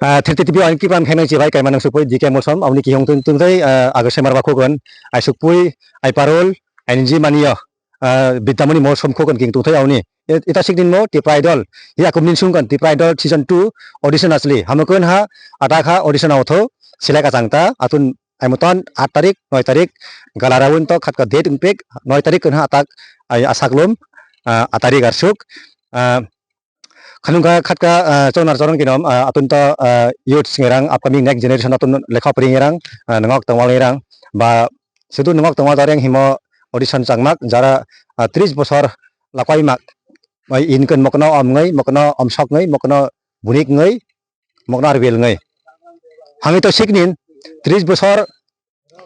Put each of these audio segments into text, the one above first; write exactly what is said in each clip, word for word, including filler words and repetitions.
Ah, thirty T V o ang kipam khainai chibai kaima nang supui D K Molsom, aboni kihong tun tun thai, ah, Agasai Marwa khukon, ai supui, ai parol, ai niji maniyo, ah, Bidamoni Molsom khukon king tun thai aboni. Ita sikdin mo Tipra Idol, ya kum nin sungkon Tipra Idol season two audition asli. Hamukon ha, atak ha audition auto, select achang ta, atun ai mutan aat tarik, noi tarik, gala rawun to khatka date ungpek, noi tarik kun ha atak, ai asaklum, ah, aat tarik arsuk, ah, Khanungkha khatka, ah, chonar choron kinom, ah, atun to, ah, youth singerang, upcoming next generation atun lekha pringerang, ah, nangok tongwal ngerang, ba sudu nangok tongwal dareng himo audition changmak, jara, ah, tris bosor lakwai mak, bai inkon mokno omngoi, mokno omsokngoi, mokno bunik ngoi, mokno arbel ngoi. Hangito siknin, tris bosor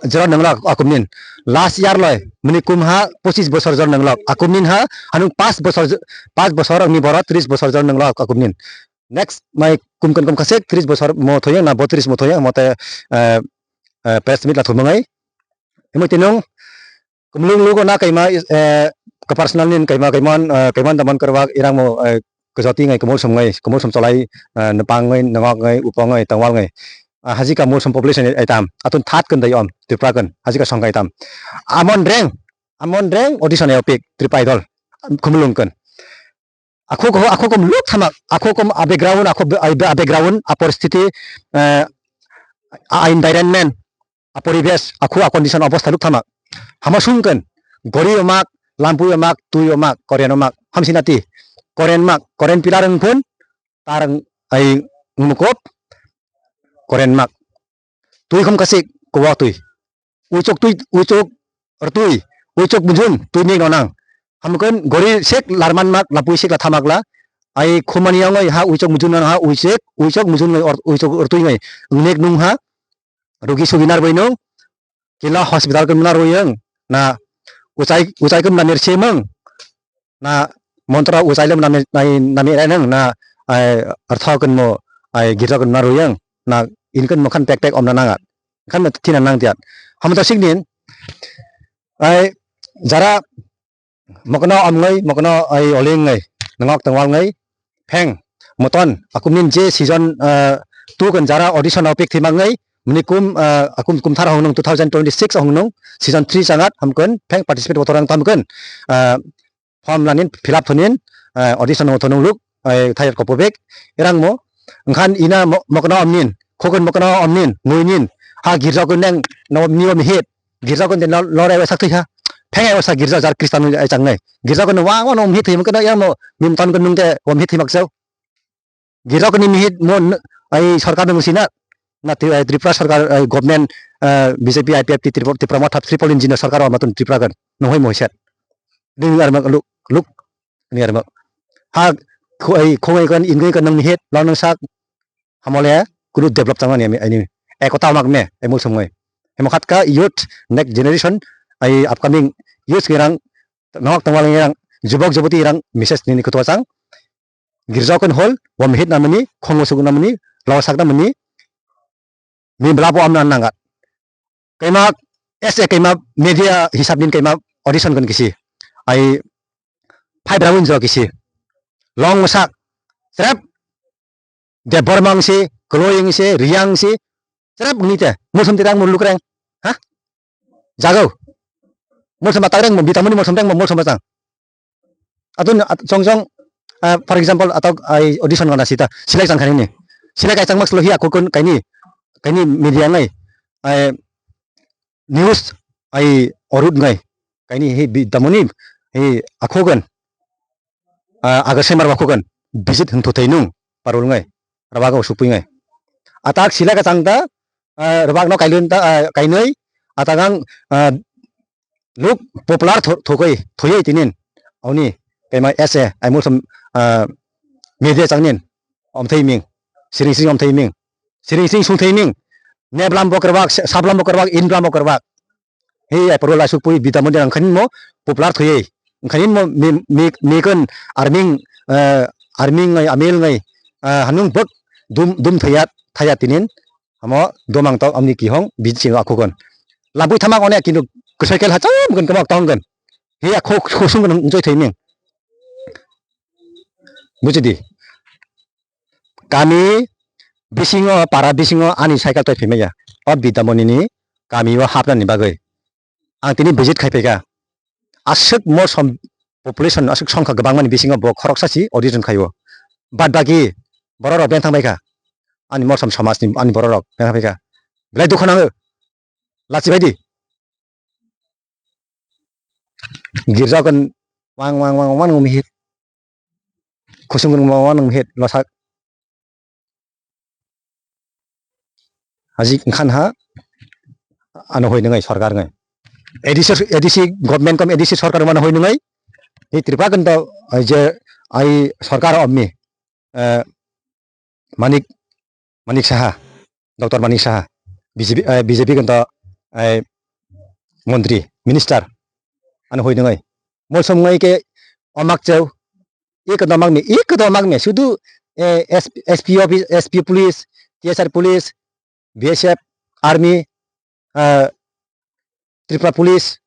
jora nanglok akumnin. Last year loi, mini kum ha pochis bosor jora nanglok akumnin ha, hanung pas bosor, pas bosor ni boro tris bosor jora nanglok akumnin. Next, mai kum kan kum kasek tris bosor mo thoyang na botris mo thoyang mo te, eh, eh, press meet la thumangai. Imo tinung, kumlung lugo na kaima, eh, ka personal nin kaima, kaima, eh, kaima daman karwak irang mo, eh, kajati ngai, kumul som ngai, kumul som cholai, eh, nepang ngai, nangok ngai, upong ngai, tangwal ngai. Ah, hajika Molsom population ai tam. Atun that kan dai om, Tripura kan. Hajika song kai tam. Amon reng, amon reng, audition ai opik, Tripura Idol. Kumulung kan. Ako ko, ako kom luk thamak, ako kom a background, ako be-, a background, a poristiti, eh, a environment, a poribesh, ako a condition obostha luk thamak. Hama sung kan, gori omak, lampui omak, tui omak, koren omak, hamsinati. Koren mak, koren pilar ang pun, tarang ai ngumukop, koren mak. Tui khum kasik, kuwa tui. Uichok tui, uichok rtui, uichok mujun, tui nik nonang. Hamkon gori sek larman mak, lapui sek lathamak la. Ai khumani yongoi ha uichok mujun nang ha uichek, uichok mujun ngai or-, uichok rtui ngai. Nek nung ha, rugi sugi nar bai nung. Kila hospital kun nar bai yang. Na uchai, uchai kun na ner semang. Na montra uchailem nami, nai, nami renang na, ai, artho kun mo, ai, girja kun na ruyang, na, in kun mo khan pek pek om na nangat. Khan mo thina nang tiat. Ham to sik din, ai, jara, mokno om ngai, mokno, ai, oling ngai, nangok tangwal ngai, pheng, moton, akum nin je season, eh, tu kun jara audition au pik thima ngai, muni kum, eh, akum kum thar hong nung two thousand twenty-six hong nung, season three sangat, ham kun, pheng participate botorang tam kun, eh, form lanin fill up thonin, eh, audition no thonung luk, eh, thayat kopo bek, erang mo, engkhan ina mo-, mokno omnin, khokon mokno omnin, nguinin, ha girja kun neng, no, nio mihit, girja kun den lo, lore wa sak thai ha, pheng wa sak girja jar Kristan ai chang nai, girja kun wa wa no mihit thai mokno yang mo, mim ton kun nung te, wa mihit thai mak sau. Girok ni mihit mo n-, ai sarkar nung sina na Tri-, ai Tripura sarkar, ai government, eh, B J P, I P F T, Tripura, Tripura Motha, Triple Engine sarkar o matun Tripura kan nung hoi mo set. Ding ar mak luk, luk ni ar mak. Ha, kho-, ai khongai kan, ingoi kan nung mihit, lo nung sak, hamole, kunu develop tangani ami, ai ni. Ekota mak me, ai mul sumoi. Hemo khatka youth, next generation, ai upcoming youth ngerang, nongok tongwal ngerang, jubok juboti ngerang, message nini kutu chang. Girja kun hol, wam hit namani, khongo suk namani, law sak namani, mi bla bo amna nangat. Kaima, S A kaima media hisab din kaima audition kun kisi. Ai five round jo kisi. Long sak, trap, Debbarma si, Kloying si, Riang si, trap ni te, Molsom te tang mo lukreng. Ha? Jagao. Molsom ta reng mo, bitamuni Molsom reng mo, Molsom tang. Atun at-, chong chong, ah, for example, atok ai audition gana sita, silai chang khani ni. Silai kai chang mak selo hi akukun kaini, kaini media ngai, ai news ai orut ngai, kaini hi bi damuni hi akukun, ah, aga semar akukun, visit hung thutai nung, parul ngai, rabago supui ngai. Atak silai ka chang ta, ah, rabak no kailun ta, ah, kainoi, atak ang, ah, Luk popular tho-, thokoi, thoyoi tinin. Auni, kaima S A, ai Molsom, ah, media changnin. Omthei ming. Siring siring omthei ming. Siring siring sungthei ming. Neblam bo kerbak, sa-, sablam bo kerbak, inblam bo kerbak. Hei, ai poro laisuk pui bida moni rang khanin mo popular thoyoi. Khanin mo mi, mi, mikon arming, ah, arming ngai, amil ngai, ah, hanung bek dum, dum thayat, thayat tinin. Amo domang tok amni kihong bisi akukon. Labui thamak one kintu kesoikel hacham gun kemak tonggon. Hiya khok khosung gun enjoy thai ming. Bujidi. Kami bisingo, para bisingo ani cycle tei phimaya. O Bidamoni ni kami o hapnani bagwi. Ang tini visit khai phaikha. Aswk Molsom population, aswk songkha kwbangmani bisingo bo khoroksa si audition khaio. Bad baki borok rok beng thang baikha. Ani Molsom somaj ni ani borok rok beng thang baikha. Belai dukha nango. Lachi bai di. Girja kan wang, wang, wang, wang, wang, hit. Khosung kan wang, wang, hit. Losak. Ajik khan ha ano hoi nungai sarkar ngai. A D C, A D C government kom A D C sarkar mano hoi nungai. Ni Tripura kan to ai je ai sarkar omni, eh, Manik, Manik Saha, Doctor Manik Saha, B J P, eh, B J P kan to ai montri, minister ano hoi nungai. Molsom ngai ke omak cheu, ik do mak me, ik do mak me, sudu, eh, S P, S P office, S P police, T S R police, B S F, army, eh, Tripura police,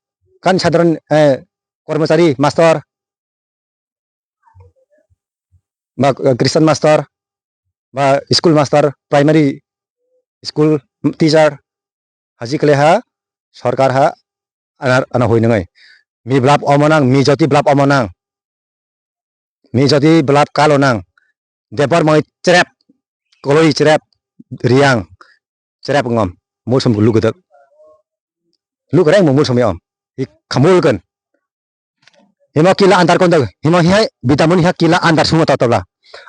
kan sadharan, eh, kormochari, master, ba, eh, Christian master, ba school master, primary school teacher, haji kle ha, sarkar ha, ana, ana hoi nungai. Mi blap omo nang, mi joti blap omo nang. Mi joti blap kalo nang. Debor moi cherep, koloi cherep, riang cherep ngom. Mulsum lugudak. Lugareng mo mulsum yom. Ik khamul kan. Himo kila andar kondo, himo hi hai, Bidamoni ha kila andar sungo totobla.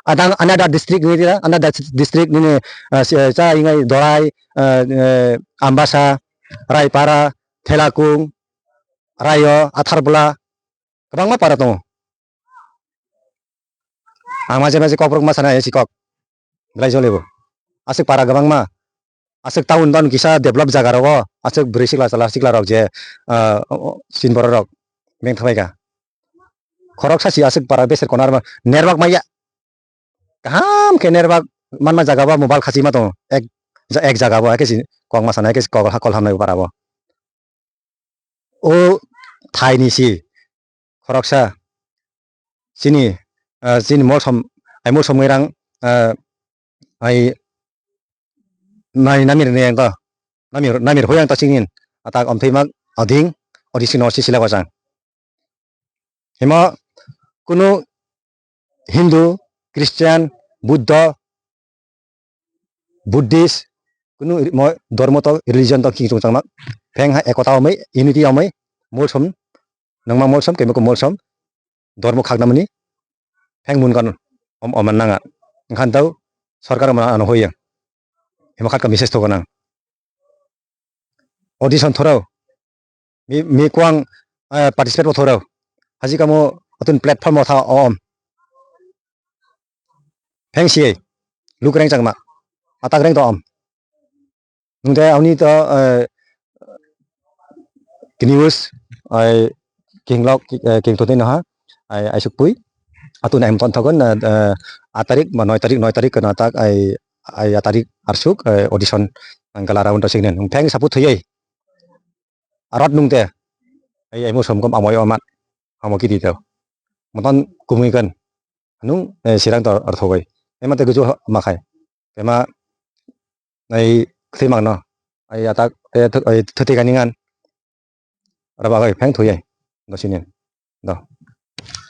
Adang another district ni dira, another district ni, eh, si-, eh, cha ingai Dorai, eh, eh, Ambasa, Raipara, Thelakung, Rayo, Atharbula, kwbangma para tongo. Ang maje maje kokborok ma sana si kok. Belai jole bo. Aswk para kwbangma. Aswk town town kisa develop jaga rogo. Aswk bwrwi sikla chwla sikla rok je, ah, o, o, sin borok rok. Beng thabai ka. Khoroksa si aswk para beser konar ma. Nerbak maya. Kaham khe nerbak manma jaga bo mobile khachima tongo. Ek, ja-, ek jaga bo, eke si kok ma sana, eke si kok ha kol hamnai para bo. O thaini si khoroksa chini, ah, chini molsom, ai molsom ngai rang, ah, ai nai namir ne ang to, namir, namir hoyang to chini atak omthai mak ading, odi sino si sila kwchang. Himo kunu Hindu, Christian, Buddha, Buddhist, kunu ri-, mo-, dhormo to, religion to, khing chungchang mak. Pheng ha ekota omoi, unity omoi, molsom, nangma molsom, kemiko molsom, dhormo khaknamani, pheng mun kan om-, oman nanga. Engkhan tau, sarkar mana ano hoya. Himo khat ka message to kanang. Audition thorao. Mi, mi kuang, eh, participate bo thorao. Haji kamo atun platform o tha om. Pheng siye. Luk reng changma. Atak reng to om. Nungde auni to, eh, kini us, ai, kinglok, eh, king to tino ha. Ai, ai sukpui. Atun em ton thogon, eh, eh, aat tarik, ba noi tarik, noi tarik kena tak, ai, ai, aat tarik arsuk, eh, audition, ang kala round to singnen. Pheng sapu thuyai. Arot nung te. Ai, ai, mo som kom amo yo amat. Amo kiti teo. Moton kumui kan. Nung, eh, sirang to arthogai. Ema te guju makhai. Ema, ai, kthi mangno. Ai, atak, eh, th-, ai, thati kani ngan. Raba gai, pheng thuyai. Do sinin. Do.